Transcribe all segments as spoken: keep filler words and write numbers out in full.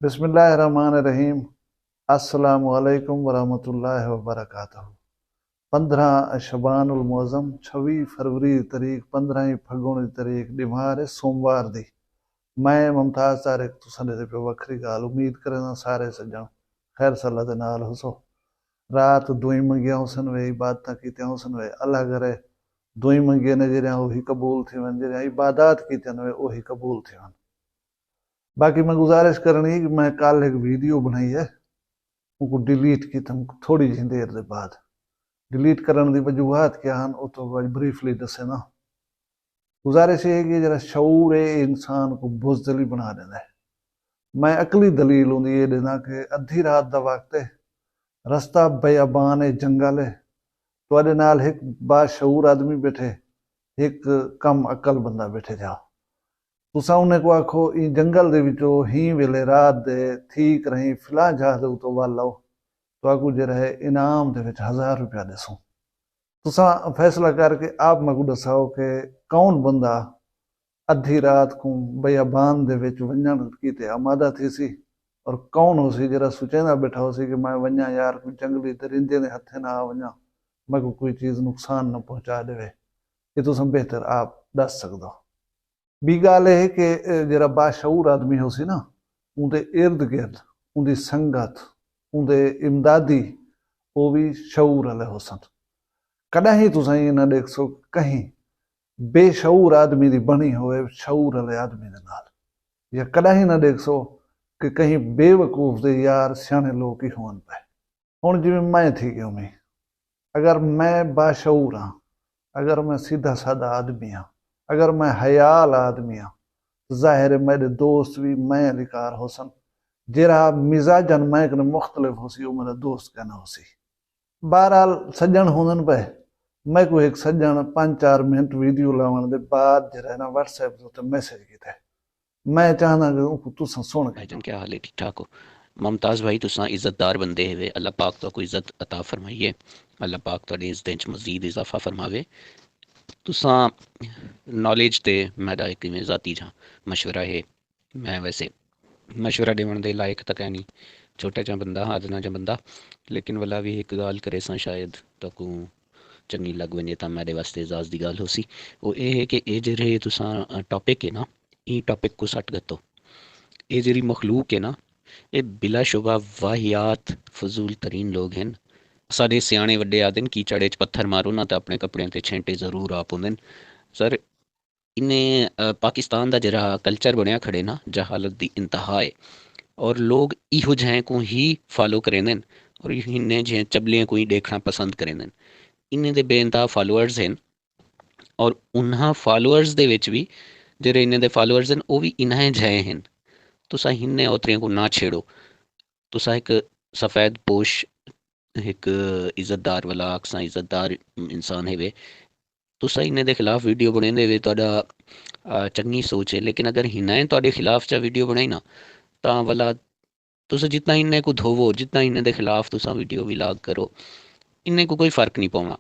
بسم اللہ الرحمن الرحیم۔ السلام علیکم ورحمۃ اللہ وبرکاتہ۔ پندرہ شعبان المعظم، چھوی فروری دی تاریخ، پندرہ فگن دی تاریخ، ڈیمار ہے سوموار دی۔ میں ممتاز طارق تساں دے پہ وکھری گال امید کرنا سارے سجن خیر صلاح دے نال ہسو۔ رات دوئیں منگیاں ہسن وے، عبادتاں کیتیاں ہسن وے، اللہ کرے دوئیں منگیاں نے جڑیاں وہی قبول تھی ون، جڑیاں عبادات کیتیاں وے وہی قبول تھی ون۔ باقی میں گزارش کرنی کہ میں کل ایک ویڈیو بنائی ہے، ان کو ڈیلیٹ کیتم تھوڑی جی دیر دے بعد۔ ڈیلیٹ کرن دی وجوہات کیا ہن، او تو بریفلی دسے نا۔ گزارش یہ ہے کہ جڑا شعور ہے، یہ انسان کو بزدلی بنا دینا ہے۔ میں عقلی دلیل ہوندی یہ دینا کہ ادھی رات دا وقت ہے، رستہ بیابان ہے، جنگل ہے، تواڈے نال ہک باشعور آدمی بیٹھے، ہک کم عقل بندہ بیٹھے جاؤ۔ تساں انہیں کو آکھو، ایں جنگل دے وچوں ہی ویلے رات دے تھی کرہیں فلاں جاہ دے اتوں ول آؤ، تہاکوں جیڑھا ہے انعام دے وچ ہزار روپیہ ݙیسوں۔ تساں فیصلہ کر کے آپ میکوں ݙساؤ کہ کون بندہ ادھی رات کوں بیابان دے وچ ونڄݨ کیتے آمادہ تھیسی، اور کون ہوسی جیڑھا سوچیندا ٻیٹھا ہوسی کہ میں ونڄاں یار، کوئی جنگلی درندے دے ہتھے نہ آ ونڄاں، میکوں کوئی چیز نقصان نہ پہنچا ݙیوے۔ اے تساں بہتر آپ ݙس سڳدو۔ ٻی ڳالھ اے ہے کہ، اے، جیڑھا باشعور آدمی ہوسی نا، اوندے ارد گرد، اوندی سنگت، اوندے امدادی، او وی شعور آلے ہوسن۔ کݙاہیں تساں ایں نہ ݙیکھسو کہ کہیں بے شعور آدمی دی بݨی ہووے شعور آلے آدمی دے نال، یا کݙاہیں نہ ݙیکھسو کہ کہیں بے وقوف دے یار سیاݨے لوک ہی ہوون پئے۔ ہݨ جیویں میں تھی ڳیومی، اگر میں باشعور ہاں، اگر میں سیدھا سادہ آدمی ہاں، اگر میں حیا آلا آدمی ہاں، ظاہر ہے میݙے دوست وی میں آلی کار ہوسن۔ جیڑھا مزاجاً میں کنے مختلف ہوسی، او میݙا دوست کائنا ہوسی۔ بہرحال سڄݨ ہوندن پئے، میکوں ہک سڄݨ پنج چار منٹ ویڈیو لاوݨ دے بعد جیڑھا ہے نا واٹس ایپ دے اتے میسج کیتے۔ میں چاہنداں کہ اونکوں تساں سݨ کے بھائی جان، کیا حال ہے؟ ٹھیک ٹھاک ہو؟ ممتاز بھائی، تساں عزت دار بندے ہیوے، اللہ پاک تہاکوں عزت عطا فرمائیے، اللہ پاک تہاݙی عزتیں اچ مزید اضافہ فرماوے۔ تساں نالج تے میݙا ہک ایویں ذاتی جھا مشورہ ہے، میں ویسے مشورہ ݙیوݨ دے لائق تاں کائنی، چھوٹا جھا بندہ ہاں، ادنا جھا بندہ، لیکن ولا وی ہک ڳالھ کریساں، شاید تہاکوں چنڳی لڳ ونڄے تاں میݙے واسطے اعزاز دی ڳالھ ہوسی۔ او اے ہے کہ اے جیڑھے تساں ٹاپک ہے نا، ایں ٹاپک کوں سٹ گھتو۔ اے جیڑھی مخلوق ہے نا، اے بلا شبہ واہیات، فضول ترین لوگ ہن۔ ساݙے سیاݨے وݙے آہدن، کیچڑ اچ پتھر مارو نا تاں اپݨے کپڑیاں تے چھینٹے ضرور آپ ہوندن۔ سر، انہیں، آ، پاکستان دا جیڑھا کلچر بݨیا کھڑے نا، جہالت دی انتہا ہے، اور لوگ ایہو جہیں کوں ہی فالو کریندن، اور انہیں جہیں چبلیاں کوں ہی ݙیکھݨا پسند کریندن۔ انہیں دے بے انتہا فالوورز ہن، اور انہاں فالوورز دے وچ وی جیڑھے انہیں دے فالوورز ہن، او وی انہیں جہیں ہن۔ تساں انہیں اوتریاں کوں نہ چھیڑو۔ تساں ہک سفید پوش، ہک عزت دار والا، آکھساں عزت دار انسان ہیوے، تساں انہیں دے خلاف ویڈیو بݨیندے وے، تہاݙا، آ، چنڳی سوچ ہے، لیکن اگر ہنائیں تہاݙے خلاف چا ویڈیو بݨائی نا، تاں ولا تساں جتنا انہیں کوں دھوو، جتنا انہیں دے خلاف تساں ویڈیو ولاگ کرو، انہیں کوں کوئی فرق نہیں پونا۔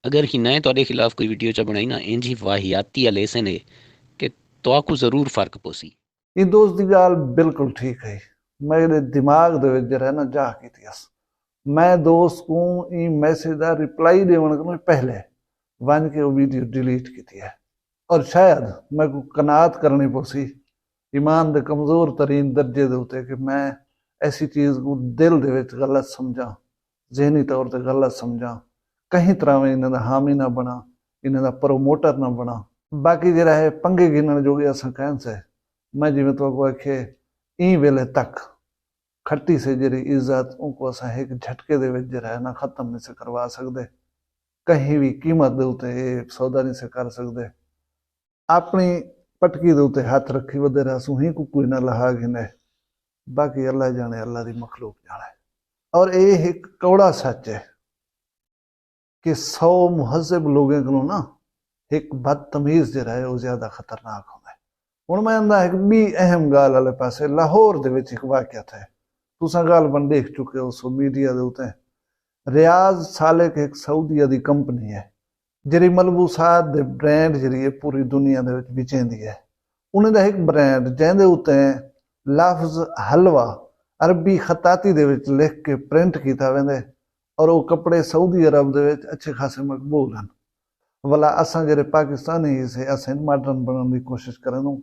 اگر ہنائیں تہاݙے خلاف کوئی ویڈیو چا بݨائی نا، اینجھی واہیاتی آلیسن ہے کہ تہاکوں ضرور فرق پوسی۔ ایں دوست دی ڳالھ بالکل ٹھیک ہئی۔ میݙے دماغ دے وچ جیڑھا ہے نا جاہ کیتی ہس۔ میں دوست کوں ایں میسج دا رپلائی ݙیوݨ کنوں پہلے ونڄ کے او ویڈیو ڈیلیٹ کیتی ہے۔ اور شاید میکوں قناعت کرݨی پوسی ایمان دے کمزور ترین درجے دے اتے کہ میں ایسی چیز کوں دل دے وچ غلط سمجھاں، ذہنی طور تے غلط سمجھاں، کہیں طرح وی انہاں دا حامی نہ بݨاں، انہاں دا پروموٹر نہ بݨاں۔ باقی جیڑھا ہے پنگے گھنݨ جوڳے اساں کائنی سے۔ میں جیویں تہاکوں آکھے، ایں ویلے تک کھٹی سے جیڑھی عزت، اونکوں اساں ہک جھٹکے دے وچ جیڑھا ہے نا ختم نہیں سے کروا سڳدے۔ کہیں وی قیمت دے اتے اے سودا نہیں سے کر سڳدے۔ اپݨی پٹکی دے اتے ہتھ رکھی ودے رہسوں، ہی کوں کوئی نہ لہا گھنے۔ باقی اللہ جاݨے، اللہ دی مخلوق جاݨے۔ اور اے ہک کوڑا سچ ہے کہ سو مہذب لوگیں کنوں نا ہک بدتمیز جیڑھا ہے، او زیادہ خطرناک ہوندا ہے۔ ہݨ میں آندا ہک ٻی اہم ڳالھ آلے پاسے، لاہور دے وچ ہک واقعہ تھئے۔ تساں غالباً ݙیکھ چکے ہوسو میڈیا دے اتے۔ ریاض سالک ہک سعودیہ دی کمپنی ہے، جیڑھی ملبوسات دے برانڈ جیڑھی ہے پوری دنیا دے وچ وچیندی ہے۔ انہیں دا ہک برانڈ جیندے اتے لفظ حلوہ عربی خطاطی دے وچ لکھ کے پرنٹ کیتا ویندے اور او کپڑے سعودی عرب دے وچ اچھے خاصے مقبول ہن۔ ولا اساں جیڑھے پاکستانی ہیسے اساں ماڈرن بنڑن دی کوشش کریندوں۔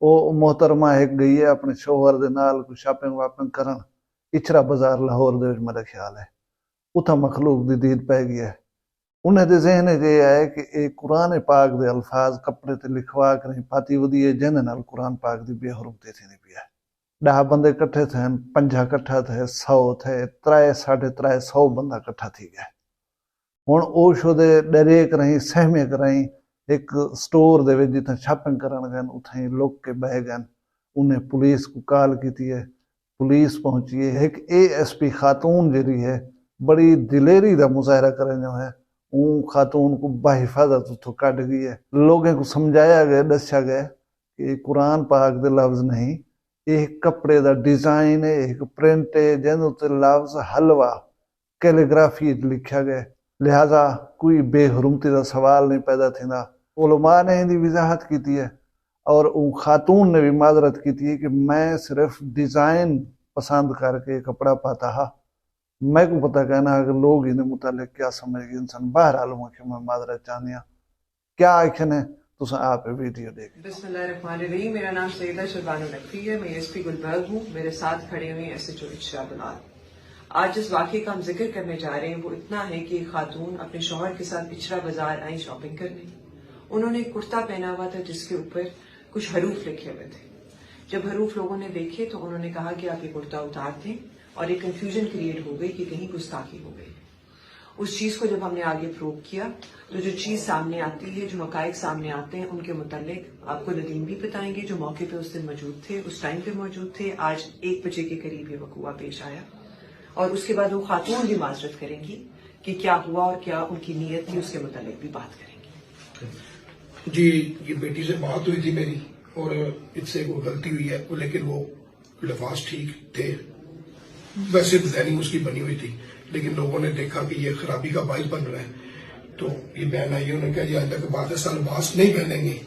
او محترمہ ہک گئی ہے اپنے شوہر دے نال کوئی شاپنگ واپنگ کرن، اچھرا بازار لاہور دے وچ میڈا خیال ہے۔ اتھاں مخلوق دی دید پئے گی ہے۔ انہیں دے ذہن اچ اے آئے کہ اے قرآن پاک دے الفاظ کپڑے تے لکھوا کریں پاتی ودی ہے جیندے نال قرآن پاک دی بے حرمتی تھیندی پئی ہے۔ ڈاہ بندے کٹھے تھئن، پنجاہ کٹھا تھئے، سو تھئے، ترائے ساڈھے ترائے سو بندہ کٹھا تھی گئے۔ ہن او شودے ڈرے کرائیں سہمے کرائیں ہک سٹور دے وچ جتھاں شاپنگ کرن گئن اتھائیں لک کے بہہ گئن۔ انہیں پولیس کوں کال کیتی ہے، پولیس پہنچی ہے۔ ہک اے ایس پی خاتون جیڑھی ہے بڑی دلیری دا مظاہرہ کریندیوں ہے، اوں خاتون کوں بحفاظت اتھوں کڈھ گئی ہے۔ لوگیں کوں سمجھایا گئے، ڈسیا گئے کہ اے قرآن پاک دے لفظ نہیں، اے ہک کپڑے دا ڈیزائن ہے، ہک پرنٹ ہے جیندے اتے لفظ حلوہ کیلیگرافی اچ لکھیا گئے، لہذا کوئی بے حرمتی دا سوال نہیں پیدا تھیندا۔ علماء نے ایندی وضاحت کیتی ہے اور اوں خاتون نے بھی معذرت کیتی ہے کہ میں صرف ڈیزائن پسند کر کے کپڑا پاتا ہا، میکوں پتہ کائنا ہا کہ لوگ ایندے متعلق کیا سمجھ گھنسن۔ بہرحال اوں آکھیا میں معذرت چاہندی ہاں۔ کیا آکھن ہے تساں آپ ویڈیو ڈیکھ۔ بسم اللہ الرحمن الرحیم۔ میرا نام سیدہ شربانو نقوی ہے، میں ایس پی گلبرگ ہوں۔ میرے ساتھ کھڑے ہوئے ہیں S H O Ichhra Bilal. آج جس واقعے کا ہم ذکر کرنے جا رہے ہیں وہ اتنا ہے کہ ایک خاتون اپنے شوہر کے ساتھ اچھرا بازار آئیں شاپنگ کرنے۔ انہوں نے ایک کرتا پہنا ہوا تھا جس کے اوپر کچھ حروف لکھے ہوئے تھے۔ جب حروف لوگوں نے دیکھے تو انہوں نے کہا کہ آپ یہ کرتا اتار دیں، اور ایک کنفیوژن کریئیٹ ہو گئی کہ کہیں گستاخی ہو گئی۔ اس چیز کو جب ہم نے آگے پروو کیا تو جو چیز سامنے آتی ہے، جو حقائق سامنے آتے ہیں، ان کے متعلق آپ کو ندیم بھی بتائیں گے جو موقع پہ اس دن موجود تھے، اس ٹائم پہ موجود تھے۔ آج ایک بجے کے قریب یہ وقوعہ پیش آیا اور اس کے بعد وہ خاتون بھی معذرت کریں گی کہ کیا ہوا اور کیا ان کی نیت تھی، اس کے متعلق بھی بات کریں گے۔ جی، یہ بیٹی سے بات ہوئی تھی میری اور اس سے کوئی غلطی ہوئی ہے، لیکن وہ لفاظ ٹھیک تھے۔ ویسے ڈیزائننگ اس کی بنی ہوئی تھی، لیکن لوگوں نے دیکھا کہ یہ خرابی کا باعث بن رہا ہے، تو یہ بین آئی ہے، انہوں نے کہا یہ آئندہ کے بعد ایسا لباس نہیں پہنیں گے،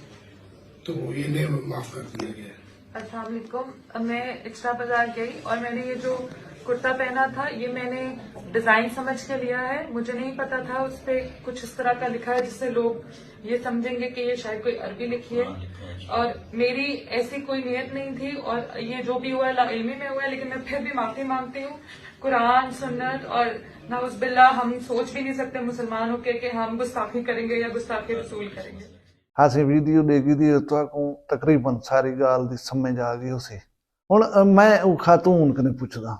تو یہ نے معاف کر دیا گیا ہے۔ السلام علیکم۔ میں اچھرا بازار گئی اور میں نے یہ جو کرتا پہنا تھا، یہ میں نے ڈیزائن سمجھ کے لیا ہے۔ مجھے نہیں پتا تھا اس پہ کچھ اس طرح کا لکھا ہے جس سے لوگ یہ سمجھیں گے کہ یہ شاید کوئی عربی لکھی ہے۔ اور میری ایسی کوئی نیت نہیں تھی اور یہ جو بھی ہوا ہے لا علمی میں ہوا ہے، لیکن میں پھر بھی معافی مانگتی ہوں۔ قرآن، سنت اور نعوذ باللہ، ہم سوچ بھی نہیں سکتے مسلمان ہو کے کہ ہم گستاخی کریں گے یا گستاخی رسول کریں گے۔ ہاسیں ویڈیو ڈیکھی دی تہاکوں تقریبا ساری گالھ دی سمجھ آ گئی ہوسی۔ ہن میں او خاتون کنے پچھدا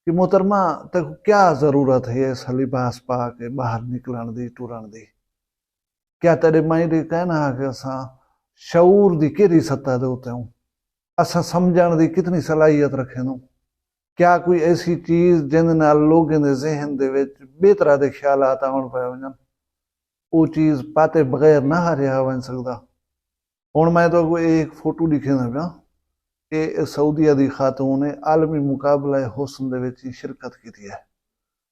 کہ محترمہ، تیکوں کیا ضرورت ہے اس لباس پا کے باہر نکلن دی، ٹرن دی؟ کیا تیڈے مائیں دی کہنا ہا کہ اساں شعور دی کیڑھی سطح دے اتے ہوں؟ اساں سمجھن دی کتنی صلاحیت رکھیندوں؟ کیا کوئی ایسی چیز جیندے نال لوگیں دے ذہن دے وچ بے طرح دے خیالات آون پئے ونجن؟ او چیز پاتے بغیر نہ ہا رہیا ونج سگدا۔ ہن میں تہاکوں اے ہک فوٹو ڈکھیندا پیاں۔ اے سعودیہ دی خاتون ہے، عالمی مقابلہ حسن دے وچ شرکت کیتی ہے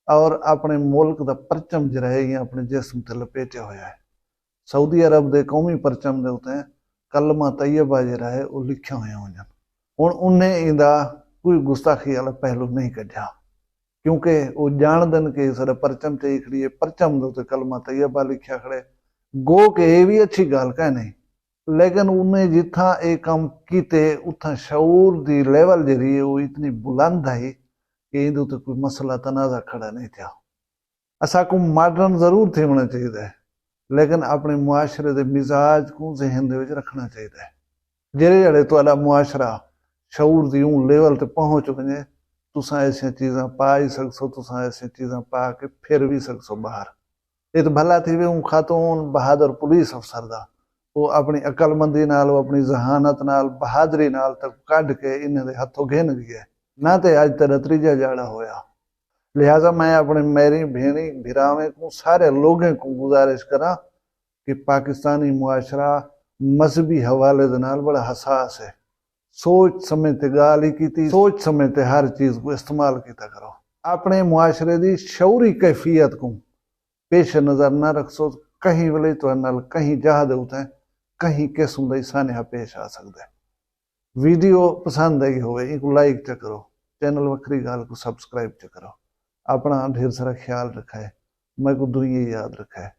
اور اپنے ملک دا پرچم جیڑھا ہے ایہ اپنے جسم تے لپیٹیا ہویا ہے۔ سعودی عرب دے قومی پرچم دے اتے کلمہ طیبہ جیڑھا ہے او لکھیا ہویا ونجن۔ ہن انہیں ایندا کوئی گستاخی والا پہلو نہیں کڈھیا، کیونکہ او جاندن کہ ساڈا پرچم چائی کھڑی ہے، پرچم دے اتے کلمہ طیبہ لکھیا کھڑے۔ گو کہ اے وی اچھی گالھ کائنی، لیکن انہیں جتھاں اے کم کیتے اتھاں شعور دی لیول جیڑھی ہے او اتنی بلند ہئی کہ ایندے اتے کوئی مسئلہ تنازع کھڑا نہیں تھیا۔ اساکوں ماڈرن ضرور تھیوݨا چاہیدا ہے، لیکن اپݨے معاشرے دے مزاج کوں ذہن دے وچ رکھݨا چاہیدا ہے۔ جیڑھے جیڑھے تہاݙا معاشرہ شعور دی اوں لیول تے پہنچ ونڄے، تساں ایسیاں چیزاں پا ہی سڳسو، تساں ایسیاں چیزاں پا کے پھر وی سڳسو ٻاہر۔ اے تاں بھلا تھیوے اوں خاتون بہادر پولیس افسر دا، او اپݨی عقل مندی نال، او اپݨی ذہانت نال، بہادری نال تیکوں کڈھ کے انہیں دے ہتھوں گھن ڳئی ہے، نہ تے اڄ تیݙا تریجھا جاڑا ہویا۔ لہذا میں اپݨے میریں بھیݨیں بھراویں کوں، سارے لوگیں کوں گزارش کراں کہ پاکستانی معاشرہ مذہبی حوالے دے نال بڑا حساس ہے۔ سوچ سمجھ تے ڳالھ ہی کیتی، سوچ سمجھ تے ہر چیز کوں استعمال کیتا کرو۔ اپݨے معاشرے دی شعوری کیفیت کوں پیش نظر نہ رکھسو، کہیں ویلے تہاݙے نال کہیں جاہ دے اتے کہیں قسم دا سانحہ پیش آ سڳدا ہے۔ ویڈیو پسند آئی ہوئے اینکوں لائک چا کرو، چینل وکھری گالھ کوں سبسکرائب چا کرو۔ اپنا ڈھیر سارا خیال رکھائے، میکوں دعائیں یاد رکھائے۔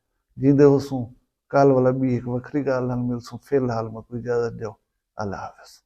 جیندے ہوسوں کل والا بی ہک وکھری گالھ نال ملسوں۔ فی الحال میکوں اجازت ڈیو۔ اللہ حافظ۔